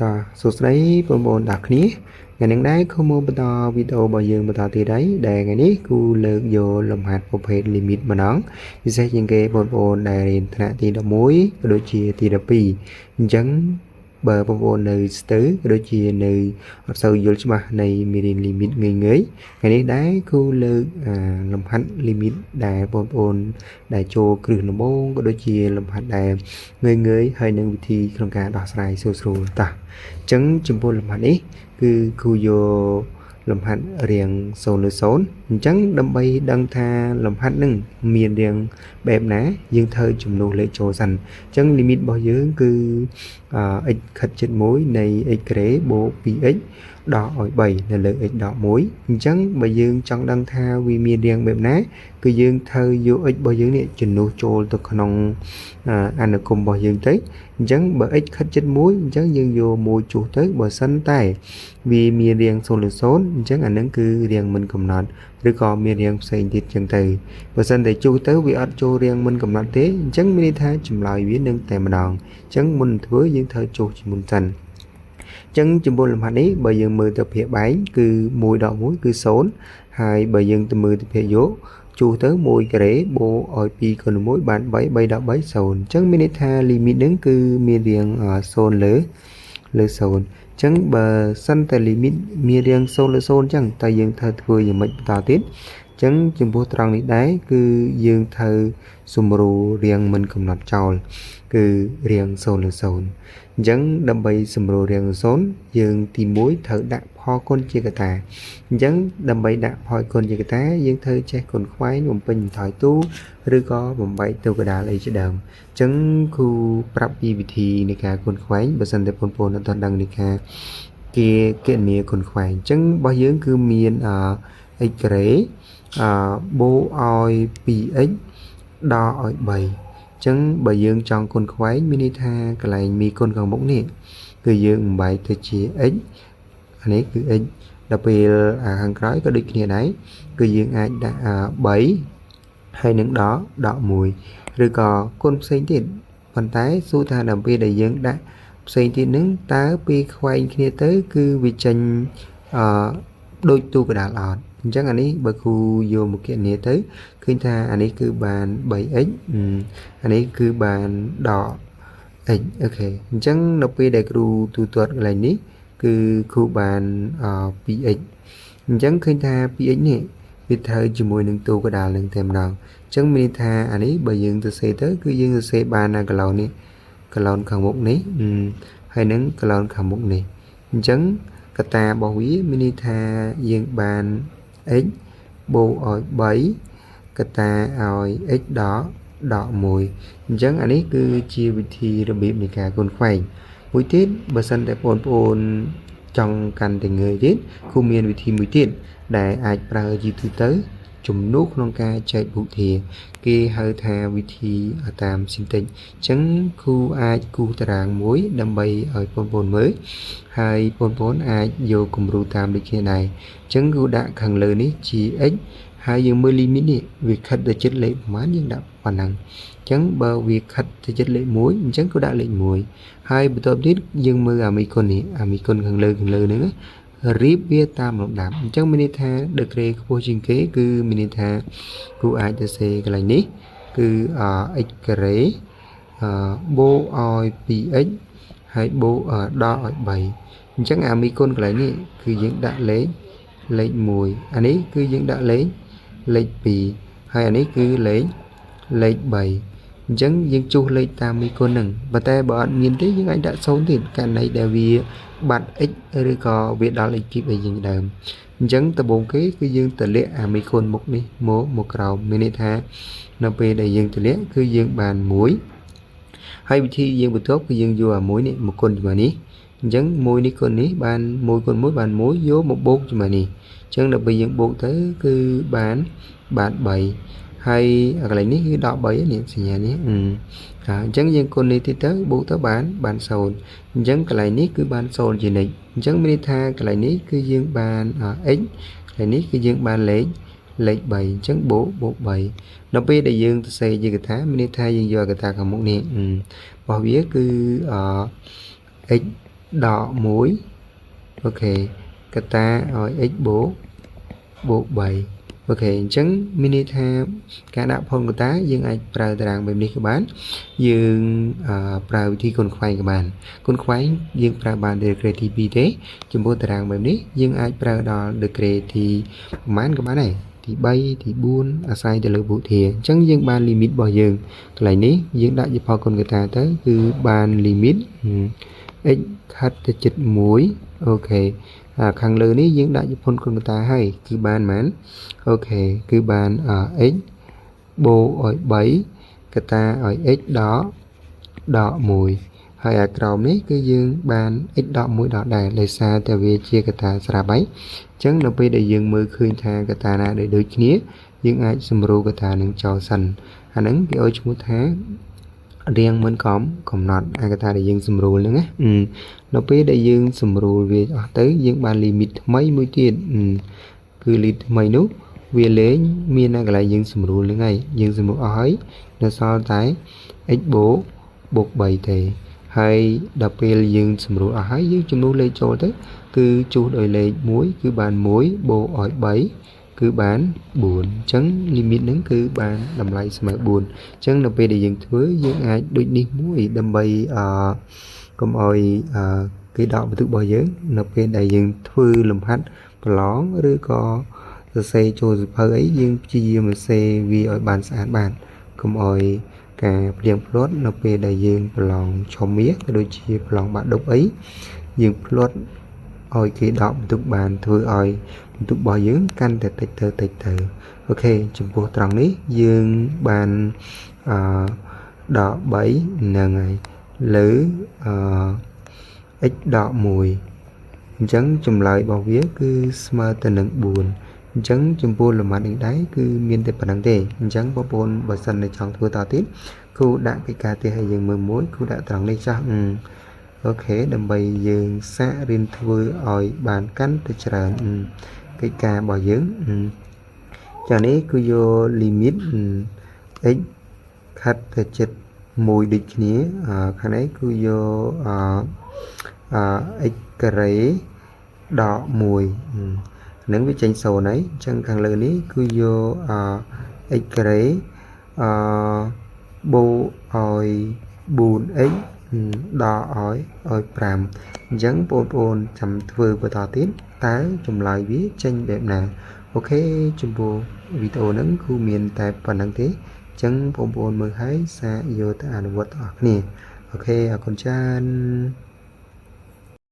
តោះសួស្តីបងប្អូនទាំងគ្នាថ្ងៃនេះដែរគ្រូមកបន្តវីដេអូរបស់យើងបន្តទៀតហើយដែលថ្ងៃនេះគ្រូលើកយកលំហាត់ប្រភេទ limit ម្ដងពិសេសជាងគេបងប្អូនដែលរៀនថ្នាក់ទី11ក៏ដូចជាទី12អញ្ចឹងបើបងប្អូននៅស្ទើក៏ដូចជានៅអត់សូវយល់ច្បាស់នៃមេរៀន limit ងាយងាយថ្ងៃនេះដែរគ្រូលើកលំហាត់ limit ដែលបងប្អូនដែលចូលគ្រឹះដំបូងក៏ដូចជាលំហាត់ដែលងាយងាយហើយនឹងវិធីក្នុងការដោះស្រាយស្រួលស្រួលតោះអញ្ចឹងចំពោះលំហាត់នេះគឺគ្រូយកលំហាត់រាង0លើ0អញ្ចឹងដើម្បីដឹងថាលំហាត់នឹងមានរាងបែបណាយើងត្រូវជំនួសលេខចូលសិនអញ្ចឹង limit របស់យើងគឺ x ខិតជិត1នៃ x ការ៉េបូក 2x ដកឲ្យ3នៅលើ x ដក1អញ្ចឹងបើយើងចង់ដឹងថាវាមានរាងបែបណាគឺយើងត្រូវយក x របស់យើងនេះជំនួសចូលទៅក្នុងអនុគមរបស់យើងទៅអញ្ចឹងបើ x ខិតជិត1អញ្ចឹងយើងយក1ជួសទៅបើសិនតែវាមានរាង0លើ0អញ្ចឹងអានឹងគឺរាងមិនកំណត់ឬក៏មានរាងផ្សេងទៀតចឹងទៅបើសិនតែជួសទៅវាអត់ចូលរាងមិនកំណត់ទេអញ្ចឹងមានន័យថាចម្លើយវានឹងតែម្ដងអញ្ចឹងមុនធ្វើយើងត្រូវជួសជាមុនសិនចឹងចំពោះលំហាត់នេះបើយើងមើលទៅភាគបែងគឺ1ដក1គឺ0ហើយបើយើងទៅមើលទៅភាគយកជួសទៅ1ការ៉េបូកឲ្យ2គុណ1បាន3 3ដល់3 0អញ្ចឹងមានន័យថា limit នឹងគឺមានរាង0លើលើ0អញ្ចឹងបើសិនតែ limit មានរាង0លើ0អញ្ចឹងតើយើងត្រូវធ្វើយ៉ាងម៉េចបន្តទៀតអញ្ចឹងចំពោះត្រង់នេះដែរគឺយើងត្រូវសម្រួលរាងមិនកំណត់ចោលគឺរាង0លើ0អញ្ចឹងដើម្បីសម្រួលរាង0យើងទី1ត្រូវដាក់ផលគុណជាកតាអញ្ចឹងដើម្បីដាក់ផលគុណជាកតាយើងត្រូវចេះគុណខ្វែងបំពេញបន្ថយទូឬក៏បំបែកទៅកដាលអីជាដើមអញ្ចឹងគ្រូប្រាប់ពីវិធីនៃការគុណខ្វែងបើសិនតែបងប្អូនអត់ដឹងនៃការគេគណនាគុណខ្វែងអញ្ចឹងរបស់យើងគឺមានអ x ការ៉េអបូកឲ្យ 2x ដល់ឲ្យ3អញ្ចឹងបើយើងចង់គុណខ្វែងមានន័យថាកន្លែងមីគុណខាងមុខនេះគឺយើងបំបែកទៅជា x អានេះគឺ x ដល់ពេលអាខាងក្រោយក៏ដូចគ្នាដែរគឺយើងអាចដាក់3ហើយនឹងដកដក1ឬក៏គុណផ្សេងទៀតប៉ុន្តែសួរថាដល់ពេលដែលយើងដាក់ផ្សេងទៀតនឹងតើពេលខ្វែងគ្នាទៅគឺវាចេញអឺដូចទូកដាលអត់អញ្ចឹងអានេះបើគ្រូយកមកគណនាទៅឃើញថាអានេះគឺបាន 3x អានេះគឺបានដក x OK អញ្ចឹងនៅពេលដែលគ្រូទូទាត់កន្លែងនេះគឺគ្រូបាន 2x អញ្ចឹងឃើញថា 2x នេះវាត្រូវជាមួយនឹងទូកដាលនឹងតែម្ដងអញ្ចឹងមានន័យថាអានេះបើយើងទៅសេទៅគឺយើងសរសេរបានណាកន្លោនេះកន្លោនខាងមុខនេះហើយនឹងកន្លោនខាងមុខនេះអញ្ចឹងកតារបស់វាមានន័យថាយើងបាន x បូកឲ្យ3កតាឲ្យ x ដកដក1អញ្ចឹងអានេះគឺជាវិធីរបៀបនៃការគុណខ្វែងមួយទៀតបើសិនតែបងប្អូនចង់កាន់តែងាយទៀតគូមានវិធីមួយទៀតដែលអាចប្រើជាទូទៅជំនួសក្នុងការចែកពុធាគេហៅថាវិធីតាម syntax អញ្ចឹងគ្រូអាចគូសតារាងមួយដើម្បីឲ្យបងប្អូនមើលហើយបងប្អូនអាចយកគំរូតាមដូចគ្នាដែរអញ្ចឹងគ្រូដាក់ខាងលើនេះជា x ហើយយើងមើល limit នេះវាខិតទៅជិតលេខប្រហែលយើងដាក់ប៉ុណ្ណឹងអញ្ចឹងបើវាខិតទៅជិតលេខ1អញ្ចឹងក៏ដាក់លេខ1ហើយបន្ទាប់ទៀតយើងមើលអាមីគុណនេះអាមីគុណខាងលើខាងលើហ្នឹងរៀបវាតាមលំដាប់អញ្ចឹងមានន័យថាដឺក្រេខ្ពស់ជាងគេគឺមានន័យថាគ្រូអាចទៅសេកន្លែងនេះគឺ x ការ៉េបូកឲ្យ 2x ហើយបូកដល់ឲ្យ3អញ្ចឹងអាមីគុណកន្លែងនេះគឺយើងដាក់លេខលេខ1អានេះគឺយើងដាក់លេខលេខ2ហើយអានេះគឺលេខលេខ3អញ្ចឹងយើងជួសលេខតាមមីគុណហ្នឹងប៉ុន្តែបើអត់មានទេយើងអាចដាក់0ទៀតករណីដែលវាបាត់ x ឬក៏វាដល់ x គីបអីយ៉ាងដើមអញ្ចឹងដំបូងគេគឺយើងតម្លាក់អាមីគុណមុខនេះមកមកក្រោមមានន័យថានៅពេលដែលយើងតម្លាក់គឺយើងបាន1ហើយវិធីយើងបន្ទាប់គឺយើងយកអា1នេះមកគុណជាមួយនេះអញ្ចឹង1នេះគុណនេះបាន1គុណ1បាន1យកមកបូកជាមួយនេះអញ្ចឹងដល់ពេលយើងបូកទៅគឺបានបាន3ហើយកន្លែងនេះគឺដក3នេះសញ្ញានេះអញ្ចឹងយើងគុណនេះទៀតទៅបូកទៅបានបាន0អញ្ចឹងកន្លែងនេះគឺបាន0ជានិច្ចអញ្ចឹងមានន័យថាកន្លែងនេះគឺយើងបាន x កន្លែងនេះគឺយើងបានលេខលេខ3អញ្ចឹងបូកបូក3ដល់ពេលដែលយើងសរសេរជាកថាមានន័យថាយើងយកកថាខាងមុខនេះរបស់វាគឺអ x ដក1 OK កតាឲ្យ x បូកបូក3 OK អញ្ចឹងមានន័យថាការដាក់ផលកតាយើងអាចប្រើតារាងបែបនេះក៏បានយើងប្រើវិធីគុណខ្វែងក៏បានគុណខ្វែងយើងប្រើបាន degree ទី2ទេចំពោះតារាងបែបនេះយើងអាចប្រើដល់ degree ទីប្រហែលក៏បានដែរទី3ទី4អាស្រ័យទៅលើពុធាអញ្ចឹងយើងបាន limit របស់យើងកន្លែងនេះយើងដាក់ជាផលគុណកតាទៅគឺបាន limit x ខិតទៅជិត1 OK ខាងលើនេះយើងដាក់ជាផលគុណកតាហើយគឺបានប៉ុន្មាន OK គឺបាន x បូកឲ្យ3កតាឲ្យ x ដកដក1ហើយអាក្រោមនេះគឺយើងបាន x ដក1ដកដែរដោយសារតែវាជាកតាស្រាប់ហើយអញ្ចឹងនៅពេលដែលយើងមើលឃើញថាកតាណាដែលដូចគ្នាយើងអាចសម្រួលកតានឹងចោលសិនអាហ្នឹងគេឲ្យឈ្មោះថារៀងមិនកំកំណត់អាកថាដែលយើងសម្រួលហ្នឹងណានៅពេលដែលយើងសម្រួលវាអស់ទៅយើងបាន limit ថ្មីមួយទៀតគឺ limit ថ្មីនោះវាលែងមាននៅកន្លែងយើងសម្រួលហ្នឹងហើយយើងសម្រួលអស់ហើយនៅសល់តែ x បូកបូក3ទេហើយដល់ពេលយើងសម្រួលអស់ហើយយើងជំនួសលេខចូលទៅគឺជួសដោយលេខ1គឺបាន1បូកឲ្យ3គឺបាន4អញ្ចឹង limit ហ្នឹងគឺបានតម្លៃស្មើ4អញ្ចឹងនៅពេលដែលយើងធ្វើយើងអាចដូចនេះមួយដើម្បីអឺកុំឲ្យអឺគេដកបន្ទុករបស់យើងនៅពេលដែលយើងធ្វើលំហាត់ប្រឡងឬក៏សរសេរចូលសៀវភៅអីយើងព្យាយាមសរសេរវាឲ្យបានស្អាតបាតកុំឲ្យការព្រៀងភ្លាត់នៅពេលដែលយើងប្រឡងឆមាសក៏ដូចជាប្រឡងបាក់ឌុបអីយើងភ្លាត់ឲ្យគេដកបន្ទុកបានធ្វើឲ្យបន្ទុករបស់យើងកាន់តែតិចទៅតិចទៅ OK ចំពោះត្រង់នេះយើងបានអឺដក3ហ្នឹងហើយលើអឺ x ដក1អញ្ចឹងចម្លើយរបស់វាគឺស្មើទៅនឹង4អញ្ចឹងចំពោះលំហាត់នេះដែរគឺមានតែប៉ុណ្្នឹងទេអញ្ចឹងបងប្អូនបើសិនតែចង់ធ្វើតទៀតគូដាក់កិច្ចការផ្ទះឲ្យយើងមើលមួយគូដាក់ត្រង់នេះចាស់ OK ដើម្បីយើងសាករៀនធ្វើឲ្យបានកាន់តែច្រើនកិច្ចការរបស់យើងចានេះគឺយក limit x ខិតទៅជិត1ដូចគ្នាខាងនេះគឺយកអឺ x ការ៉េដក1នឹងវាចេញ0ហើយអញ្ចឹងខាងលើនេះគឺយកអ x ការ៉េអបូកឲ្យ 4x ដកឲ្យឲ្យ5អញ្ចឹងបងប្អូនចាំធ្វើបន្តទៀតតើចម្លើយវាចេញបែបណា OK ចំពោះវីដេអូហ្នឹងគឺមានតែប៉ុណ្្នឹងទេអញ្ចឹងបងប្អូនមើលហើយសាកយកទៅអនុវត្តទាំងអស់គ្នា OK អរគុណច្រើន។